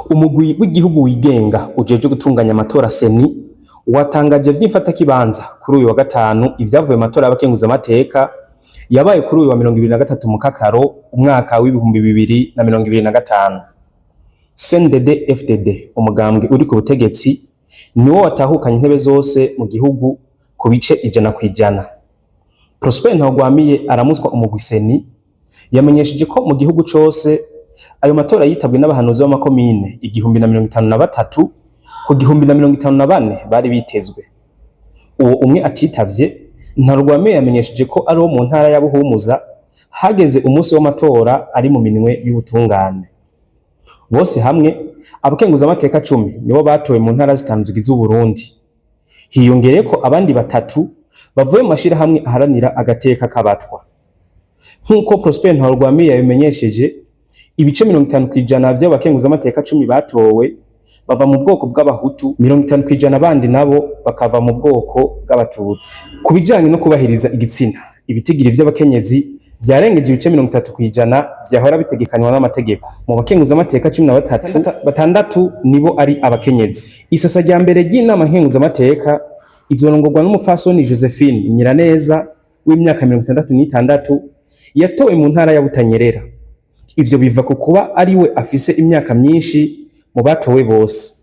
Umugwi w'igihugu wigenga ujejwe gutunganya amatora CENI watangaje vy'imfatakibanza kuri uyu wa gatanu ivyavuye mu matora y'abakenguzamateka yabaye kuri uyu wa 23 Mukakaro umwaka w'2025. CNDD FDD, umugambwe uri ku butegetsi, niwo watahukanye intebe zose mu gihugu ku bice 100%. Prosper Ntagwamiye aramutswa umugwi CENI yamenyesheje ko mu gihugu cose ayo matora yitabwe n'abahanuzi b'amakomine 1053 ku 1054 bari bitezwe. Uwo umwe atitavye, Ntarwamiye yamenyesheje ko ari uwo mu ntara ya Buhumuza, hageze umunsi w'amatora ari mu minwe y'ubutungane. Bose hamwe abakenguzamateka 10 nibo batowe mu ntara zitanu zigize Uburundi. Hiyongereyeko abandi batatu bavuye mu mashirahamwe aharanira agateka k'abatwa. Nk'uko Prosper Ntarwamiye yabimenyesheje, ibice 50% vy'abo bakenguzamateka 10 batowe bava mu bwoko bw'abahutu, 50% bandi nabo bakava mu bwoko bw'abatutsi. Ku bijanye no kubahiriza igitsina, ibitigiri vy'abakenyezi vyarengeje ibice 30% vyahora bitegekanywa n'amategeko. Mu bakenguzamateka 13, batandatu nibo ari abakenyezi. Isasa rya mbere ry'inama nkenguzamateka izorongorwa n'umupfasoni Josephine Nyiraneza w'imyaka 66 yatowe mu ntara ya Butanyerera. Ivyo biva ku kuba ari we afise imyaka myinshi mu batowe bose.